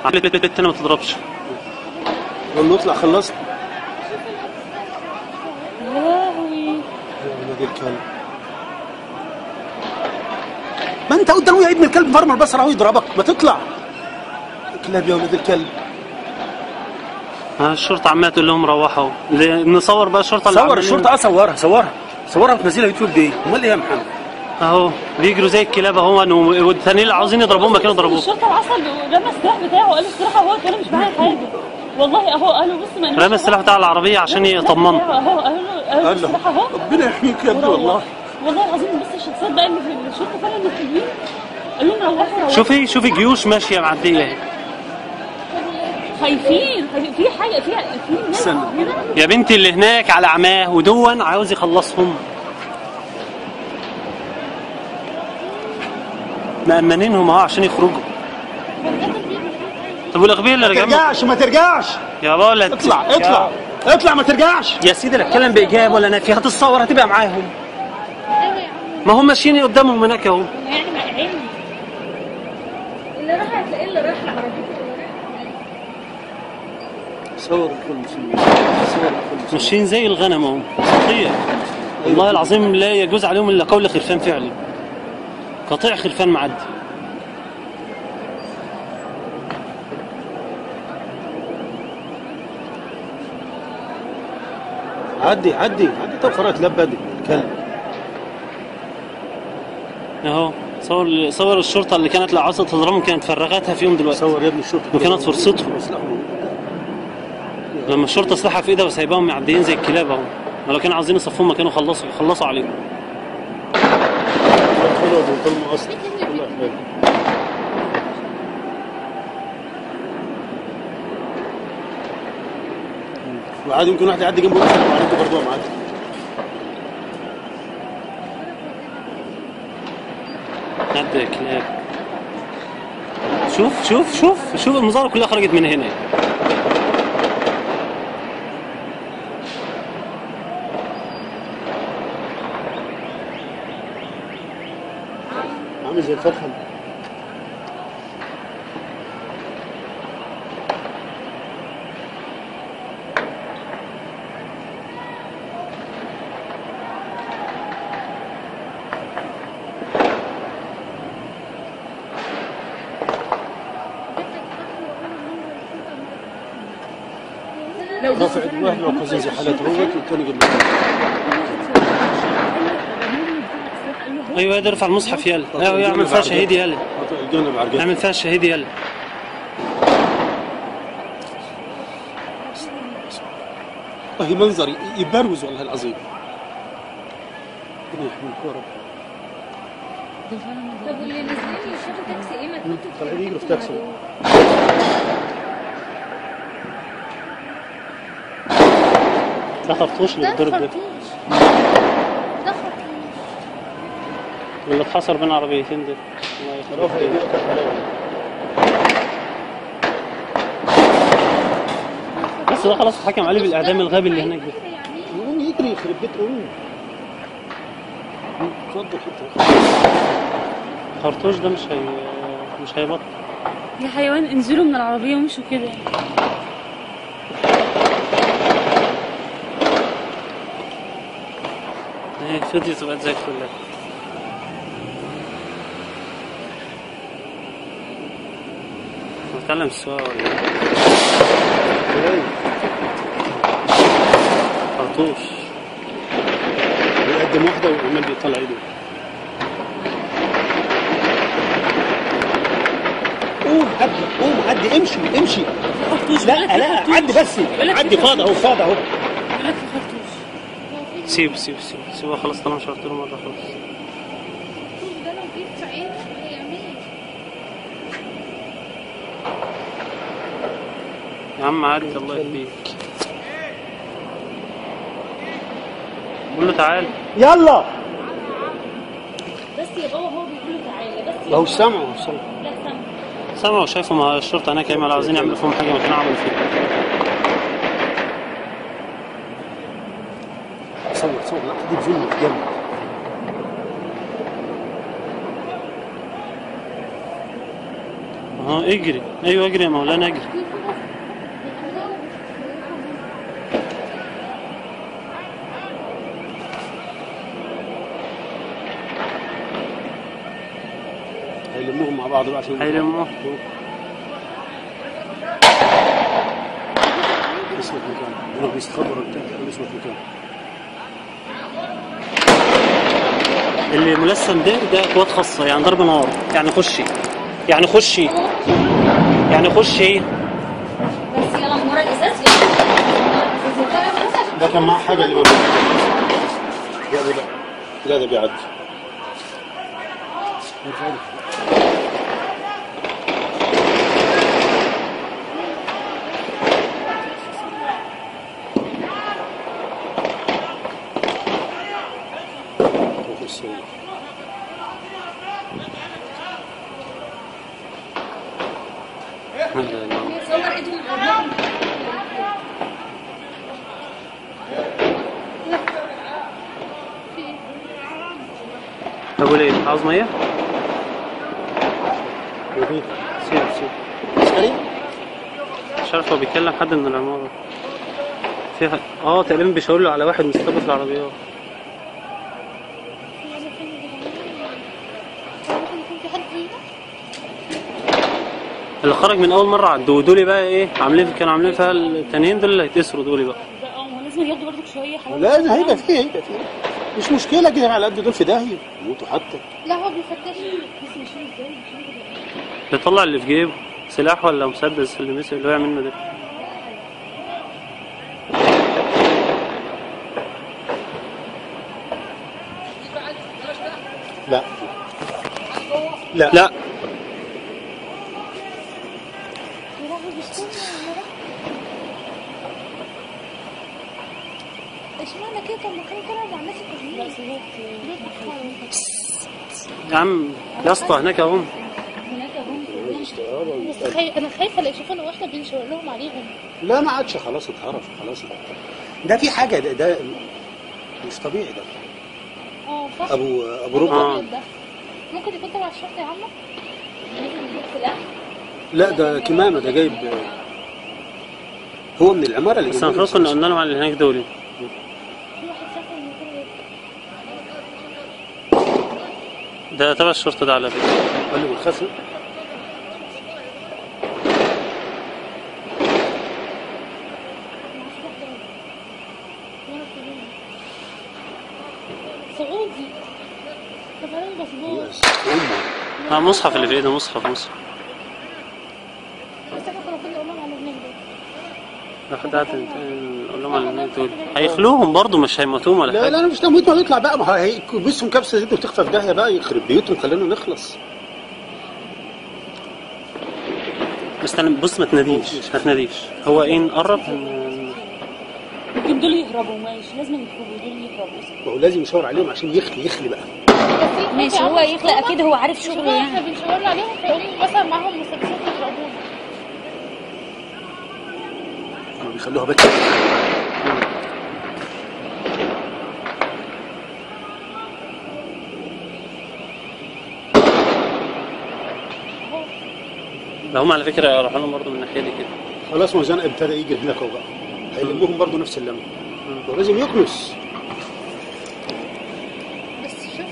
التاني ما تضربش. قول له اطلع خلصت. يا لهوي يا ولاد الكلب. ما انت قدامه يا ابن الكلب فرمر بس راهو يضربك، ما تطلع. كلاب يا ولاد الكلب. الشرطة عمالة تقول لهم روحوا، نصور بقى الشرطة اللي صور الشرطة. صورها صورها صورها وتنزلها يوتيوب دي. امال ايه يا محمد؟ اهو بيجروا زي الكلاب اهو، والثانيين اللي عاوزين يضربوهم ما كانوا ضربوهم. الشرطة العسل رمى السلاح بتاعه وقال له السلاح اهو، وانا مش معايا حاجة والله اهو. قالوا بص ما رمى السلاح بتاع العربية عشان يطمنه. اهو قالوا السلاح اهو. ربنا يحميك يا ابني والله. والله العظيم. بص الشخصيات بقى اللي في الشرطة فعلا الحلوين قالوا لهم روحوا روحوا. شوفي شوفي جيوش ماشية معدية اهي. خايفين في حاجة في ناس يا بنتي اللي هناك على عماه ودون عاوز يخلصهم. مأمنينهم اهو عشان يخرجوا. طب والاغبياء اللي رجعوا؟ ما ترجعش ما ترجعش يا بابا. اطلع اطلع اطلع ما ترجعش يا سيدي. لا اتكلم بايجاب ولا نفي، هتتصور هتبقى معاهم. ما هم ماشيين قدامهم هناك اهو. يعني اللي راح هتلاقيه اللي راح لعربيته. صور الكل مسلمين، صور الكل ماشيين زي الغنم اهو. صحيح والله العظيم لا يجوز عليهم الا قول خرفان فعلا. قطيع خرفان معدي. عدي عدي عدي. طب فرقت لبدي الكلب اهو. صور صور الشرطة اللي كانت لو عاوزه تضربهم كانت فرغتها فيهم دلوقتي. صور يا ابني الشرطة وكانت فرصتهم لما الشرطة سلاحها في ايدها وسايباهم معديين زي الكلاب اهو. ما لو كانوا عاوزين يصفوهم ما كانوا خلصوا عليهم. وعادي ممكن واحد يعدي جنبه ويسلم عليكم برضه يا معدي. عدي يا كلاب. شوف شوف شوف شوف المظاهرة كلها خرجت من هنا. عامل زي الفرخة. رافع واحد وقزاز زي حالته هو والثاني قبل. ايوه يقدر يرفع المصحف يلا. ايوه يعمل فيها شهيد يلا. يعمل فيها شهيد يلا. والله منظر يبروز والله العظيم. ربنا يحميك يا رب. طب واللي نازلين يشوفوا تاكسي ايه؟ ما تنطوا طالعين يجروا في تاكسي. ده خرطوش اللي بيتضرب ده. ده خرطوش اللي اتحصر بين عربيتين ده. الله يخرب بيتك. بس ده خلاص اتحكم عليه بالاعدام الغبي اللي هناك ده. يقوم يجري يخرب بيت امه. اتفضل حتة. خرطوش ده مش هيبطل. يا حيوان انزلوا من العربية وامشوا كده. ايه فضيت وبقت زي الفل. بتعلم السواقة ولا ايه؟ خرطوش بيقدم واحدة وعمال بيطلع ايده. قوم عدي قوم عدي امشي امشي. لا لا عدي بس عدي. فاضي اهو فاضي اهو. سيب سيب سيب سيبها خلاص طالما شرحت له مرة خلاص. ده لو جيت في عينه هيعمل ايه؟ يا عم عدي الله يهديك. قول له تعالى يلا. بس يا بابا هو بيقول له تعالى بس. ما هو سامعه هو سامعه. لا سامعه سامعه وشايفه مع الشرطة هناك يعملوا عاوزين يعملوا فيهم حاجة ما كانوا عملوا فيهم. صور صور لا دي فيلم في جنب. اه اجري، ايوه اجري يا مولانا اجري. هيلموهم مع بعض بقى عشان هيلموهم. اسمك مكان، يروح يستخبر وبتاع، اسمك مكان. اللي ملثم ده قوات خاصة، يعني ضرب نار، يعني خشي، يعني خشي، يعني خشي. بس يلا من ورا الازاز. ده كان معاه حاجة اللي بيقول. لا ده لا ده بيعدي. طب وليه؟ عاوز مية؟ سيب سيب. عسكري؟ مش عارف هو بيكلم حد من العمارة. في تقريبا بيشاور له على واحد مستخبي في العربيات. اللي خرج من اول مرة عدوا دول بقى ايه عاملين، كانوا عاملين فيها التانيين دول اللي هيتأسروا دول بقى. لازم ياخدوا برضك شوية حاجة. لازم هيبقى فيه، هيبقى فيه مش مشكلة كده على قد دول في داهية يموتوا حتى. لا هو بيفتش بس مش ازاي بيطلع اللي في جيبه سلاح ولا مسدس اللي مسك اللي وقع منه ده. لا لا لا اشمعنى كده؟ طب ما كانوا طلعوا مع الناس التانيين. يا عم يا اسطى هناك اهم، هناك اهم. بس انا خايفة لا يشوفونا واحنا بنشاور لهم عليهم. لا ما عادش خلاص، اتعرف خلاص. ده في حاجة، ده مش طبيعي ده. صح. ابو ربع ده ممكن يكون تبع الشرطة يا عمو. لا ده كمامه، ده جايب هو من العمارة اللي بس المفروض كنا قلنا لهم على اللي هناك دول. ده تبع الشرطة ده على فكرة. قال له بالخفي. سعودي. طب انا باسبور. مصحف اللي في ايده، مصحف مصحف. بس احنا كنا المفروض نقول لهم على هناك دول. لحد نقول لهم على هناك دول هيخلوهم برضه، مش هيموتوهم ولا حاجة. لا لا مش تموت، ما يطلع بقى، ما هو هيكبسهم كبسة زيت وتخفى في داهية بقى، يخرب بيوتهم، خلينا نخلص. استنى بص، ما تناديش ما تناديش، هو ايه نقرب؟ ممكن دول يهربوا، ماشي لازم يخرجوا دول يهربوا. ما هو لازم يشاور عليهم عشان يخلي، يخلي بقى. ماشي هو يخلق اكيد، هو عارف شغله يعني. احنا بنشاور عليهم فيقوموا مثلا معاهم مسدسات يضربونا. بيخلوها بكره. ده هم على فكرة راحوا لهم برضه من الناحية دي كده. خلاص ما زنق ابتدى يجري هناك اهو بقى، هيلموهم برضه نفس اللمة. ولازم يكنس. بس شفت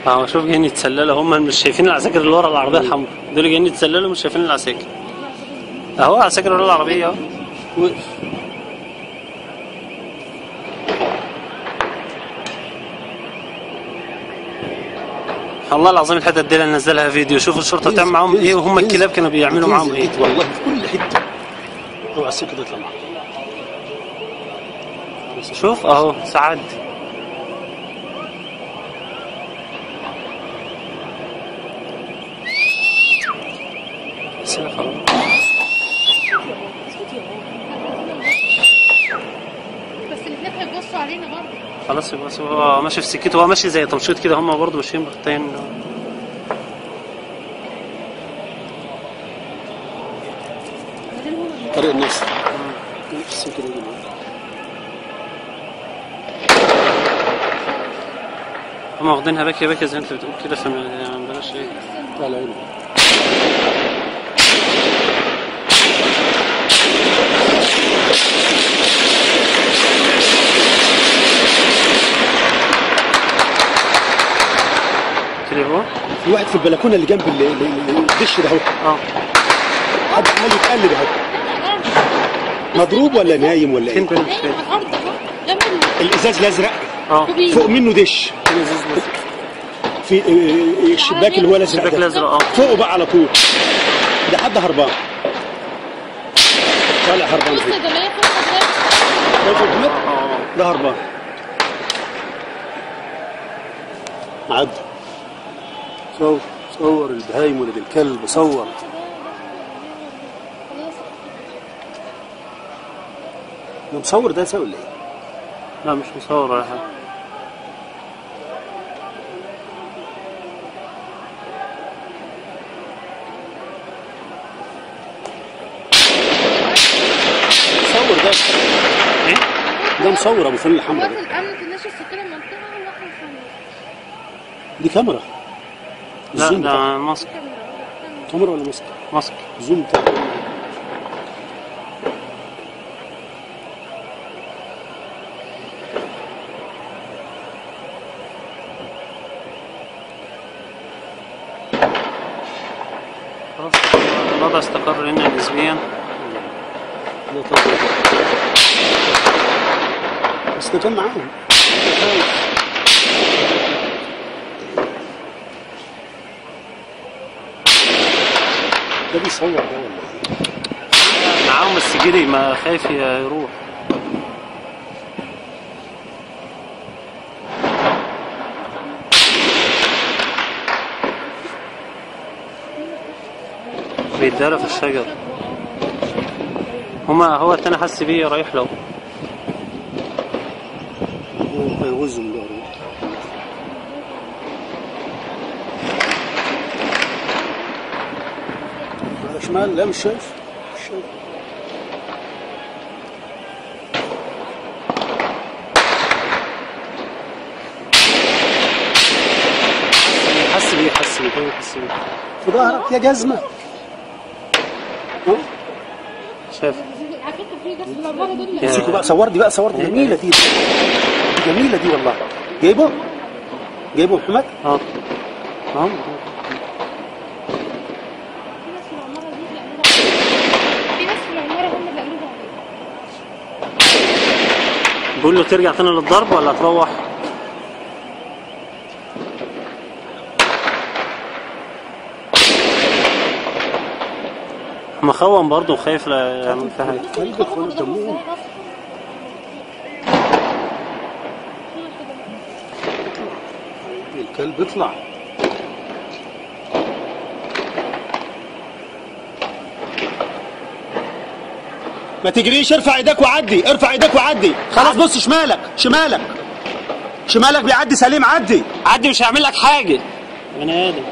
اه شوف جايين يتسللوا هم، مش شايفين العساكر اللي ورا العربية الحمراء دول، جايين يتسللوا مش شايفين العساكر. اهو عساكر ورا العربية اهو. وقف. والله العظيم الحتة دي اللي نزلها فيديو، شوفوا الشرطة تعمل معاهم ايه وهم الكلاب كانوا بيعملوا معاهم ايه. والله في كل حتة. اوعى السكة تطلع معاهم. شوف اهو سعد. خلاص بس الاثنين هيبصوا علينا برضه. خلاص يبقى هو ماشي في سكته، هو ماشي زي تمشيط كده، هم برضه ماشيين بخطين. طريق النصر في السكة دي. هم واخدينها باكية باكية زي ما انت بتقول كده، فما بلاش ايه. لا لا. تليفون؟ في واحد في البلكونه اللي جنب الدش ده اهو. حد عمال يتقلب اهو. مضروب ولا نايم ولا ايه؟ فين؟ نايم على الارض اهو جنب الازاز الازرق. فوق منه دش. في الشباك اللي هو الازرق. الشباك الازرق. فوقه بقى على طول. ده حد هربان. طالع هربان. بص ده لا ياخد. ده هربان. عدى. صور صور البهايم ولد الكلب صور. ده مصور ده ولا ايه؟ لا مش مصور ولا حاجة. مصور ده ايه؟ ده مصور ابو فن الحمراء ده. الامن في الناس السكان المنطقة وراحوا يصوروا. دي كاميرا. لا ده ماسك. كاميرا ولا ماسك؟ ماسك. زوم بتاع. خلاص الوضع استقر هنا نسبيا. بس ده كان معاهم. ده بيصور ده ولا ايه؟ معاهم بس جري، ما خايف يروح. بيتدارى في الشجر. هما هو التاني حس بيه رايح له. هيغزوا من ظهره. على شمال. لا مش شايف. مش شايف. حس بيه حس بيه حس بيه. في ظهرك يا جزمة. شايف. امسكوا بقى صور دي بقى، صور دي جميلة دي. جميلة دي والله. جايبه؟ جايبه محمد؟ اه. اه. في ناس في العمارة هم اللي قالوا عليه. بيقول له ترجع تاني للضرب ولا تروح؟ مخوم برضه وخايف لا يعمل فيها حاجة. كلب خلوا دمهم. الكلب اطلع. ما تجريش، ارفع ايدك وعدي، ارفع ايدك وعدي. خلاص بص شمالك شمالك شمالك بيعدي سليم. عدي عدي، مش هيعمل لك حاجة. بني ادم.